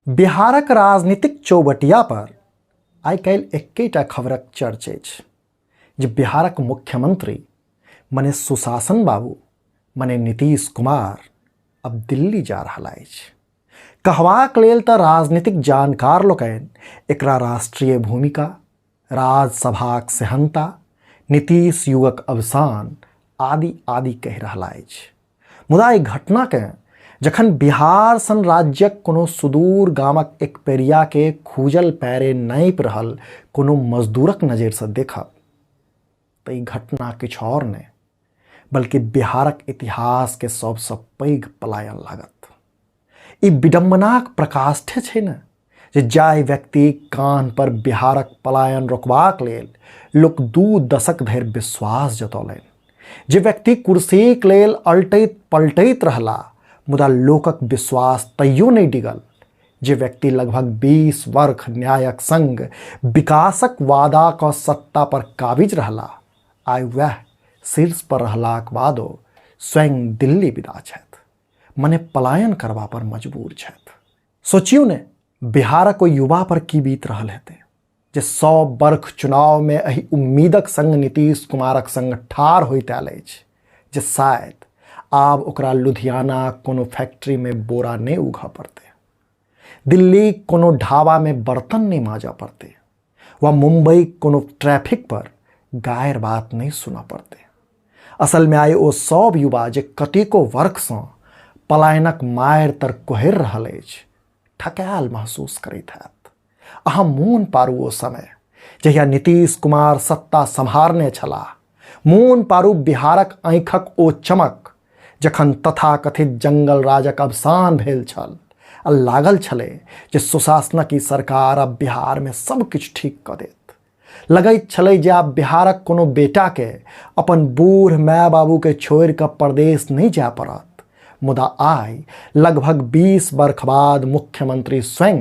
बिहारक राजनीतिक चौबटिया पर आइ काल्हि एकेटा खबरक चर्च अछि जे बिहारक मुख्यमंत्री मने सुशासन बाबू मने नीतीश कुमार अब दिल्ली जा रहल अछि। कहबाक लेल तऽ राजनीतिक जानकार लोकनि एकरा राष्ट्रीय भूमिका, राजसभाक सेहन्ता, नीतीश युगक अवसान आदि आदि कहि रहला अछि। मुदा एहि घटनाकेँ जखन बिहार सन राज्यक कोनो सुदूर गामक एक पेरियाके खूजल पैरे नापि रहल कोनो मजदूरक नजरिसँ देखब तऽ ई घटना किछु आओर नहि बल्कि बिहारक इतिहासके सबसँ पैघ पलायन लागत। ई विडम्बनाक प्रकाष्ठे छै ने जे जाहि व्यक्ति कान्ह पर बिहारक पलायन रोकबाक लेल लोक 2 दशक धरि विश्वास जतौलनि, जे व्यक्ति कुर्सीक लेल अलटैत पलटैत रहला मुदा लोकक विश्वास तैयो नहि डिगल, जे व्यक्ति लगभग 20 वर्ष न्यायक संग विकासक वादा क सत्ता पर काबिज रहला, आइ वएह शीर्ष पर रहलाक बादो स्वयं दिल्ली विदा छथि, मने पलायन करबा पर मजबूर छथि। सोचियौ ने बिहारक ओहि युवा पर की बीत रहल हेतै जे 100 वर्ष चुनाव में एहि उम्मीदक संग नीतीश कुमारक संग ठाढ़ होइत आयल अछि जे शायद आब ओकरा लुधियाना कोनो फैक्ट्री में बोरा नहि उघऽ पड़तै, दिल्ली कोनो ढाबा में बर्तन नहि माजऽ पड़तै वा मुंबई कोनो ट्रैफिक पर गायर बात नहि सुनऽ पड़तै। असल में आइ ओ सब युवा जे कतेको वर्षसँ पलायनक मारि तर कोहरि रहल अछि, ठकायल महसूस करैत हैत। अहाँ मोन पारू ओ समय जहिया नीतीश कुमार सत्ता सम्हारने छलाह, मोन पारू बिहारक आँखिक ओ चमक जखन तथाकथित जंगल राजक अवसान भेल छल आ लागल छलै जे सुशासनक ई सरकार आब बिहारमे सब किछु ठीक कऽ देत। लगैत छलै जे आब बिहारक कोनो बेटाके अपन बूढ़ माय बाबूके छोड़ि कऽ परदेश नहि जाय पड़त। मुदा आइ लगभग 20 वर्ष बाद मुख्यमंत्री स्वयं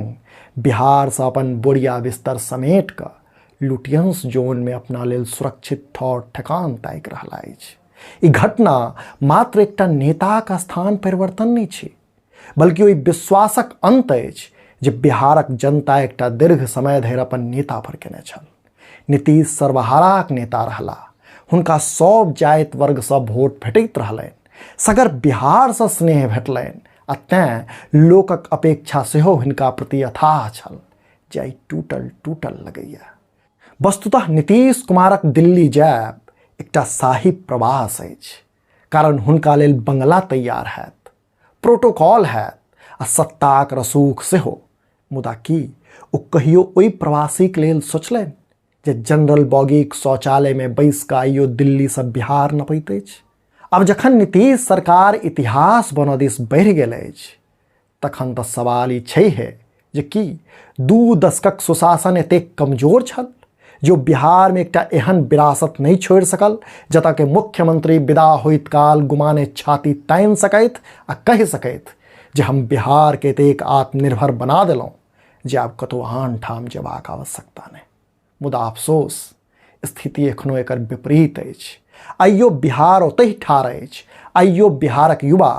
बिहारसँ अपन बोरिया बिस्तर समेट कऽ लुटियंस जोनमे अपना लेल सुरक्षित ठौर ठेकान ताकि रहला अछि। ई घटना मात्र एकटा नेताक स्थान परिवर्तन नहि छै, बल्कि ओहि विश्वासक अंत अछि जे बिहारक जनता एकटा दीर्घ समय धरि अपन नेता पर केने छल। नीतीश सर्वहाराक नेता रहला, हुनका सब जाति वर्गसँ वोट भेटैत रहलनि, सगर बिहारसँ स्नेह भेटलनि आ तैं लोकक अपेक्षा सेहो हिनका प्रति अथाह छल जे आइ टूटल टूटल लगैया। वस्तुतः नीतीश कुमारक दिल्ली जायब एकटा शाही प्रवास अछि, कारण हुनका लेल बंगला तैयार हैत, प्रोटोकॉल हैत आ सत्ताक रसूख सेहो। मुदा की ओ कहियो ओहि प्रवासीक लेल सोचलनि जे जनरल बॉगीक शौचालयमे बैस कऽ आइयो दिल्लीसँ बिहार नपैत अछि? आब जखन नीतीश सरकार इतिहास बनऽ दिस बढ़ि गेल अछि तखन तऽ सवाल ई छैहे जे की 2 दशकक सुशासन एतेक कमजोर छल जो बिहार में एकटा एहन विरासत नहीं छोड़ि सकल जतऽ के मुख्यमंत्री विदा होइत काल गुमाने छाती तानि सकैत आ कहि सकैत जे हम बिहार के एतेक आत्मनिर्भर बना देलहुँ जे आब कतहु आन ठाम जेबाक आवश्यकता नहि। मुदा अफसोस, स्थिति एखनो एकर विपरीत अछि। आइयो बिहार ओतहि ठाढ़ अछि। आइयो बिहारक युवा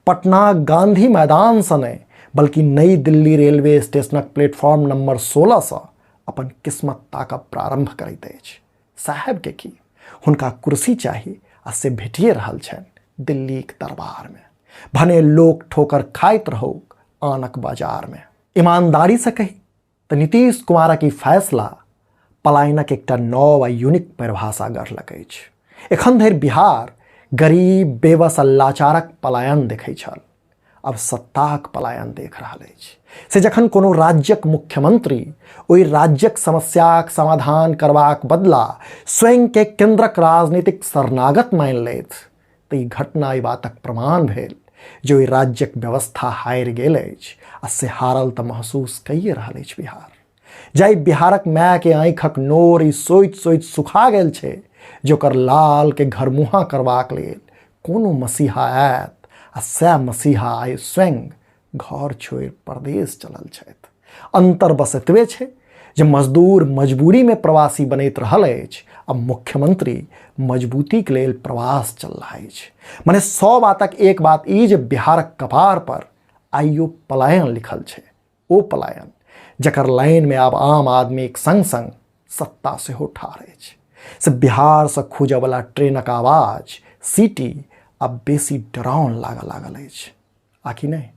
पटना गांधी मैदानसँ नहि बल्कि नई दिल्ली रेलवे स्टेशनक प्लेटफॉर्म नंबर 16 सँ अपन किस्मत ताकब प्रारंभ करैत अछि। साहेबके की, हुनका कुर्सी चाही आ से भेटिए रहल छनि दिल्लीक दरबारमे, भने लोक ठोकर खाइत रहौक आनक बाजारमे। ईमानदारीसँ कही तऽ नीतीश कुमारक ई फैसला पलायनक एकटा नव आ यूनिक परिभाषा गढ़लक अछि। एखन धरि बिहार गरीब, बेबस आ लाचारक पलायन देखै छल, अब सत्ताक पलायन देख रहल अछि। से जखन कोनो राज्यक मुख्यमंत्री ओहि राज्यक समस्याक समाधान करबाक बदला स्वयं के केंद्रक राजनीतिक शरणागत मानि लैत, तऽ ई घटना एहि बातक प्रमाण भेल जे ओहि राज्यक व्यवस्था हारि गेल अछि आ से हारल तऽ महसूस कइए रहल अछि बिहार। जाहि बिहारक मायके आँखिक नोर ई सोचि सोचि सुखा गेल छै जे ओकर लालके घरमुहाँ करबाक लेल कोनो मसीहा आयत आ सएह मसीहा आइ स्वयं घर छोड़ि परदेश चलल छथि। अंतर बस एतबे छै जे मजदूर मजबूरीमे प्रवासी बनैत रहल अछि आ मुख्यमंत्री मजबूतीके लेल प्रवास चल रहा अछि। मने 100 बातक एक बात ई जे बिहारक कपार पर आइयो पलायन लिखल छै। ओ पलायन जकर लाइनमे आब आम आदमीक संग संग सत्ता सेहो ठाढ़ अछि, से बिहारसँ खुजयवला ट्रेनक आवाज, सीटी आब बेसी डराउन लागऽ लागल अछि, आ कि नहि?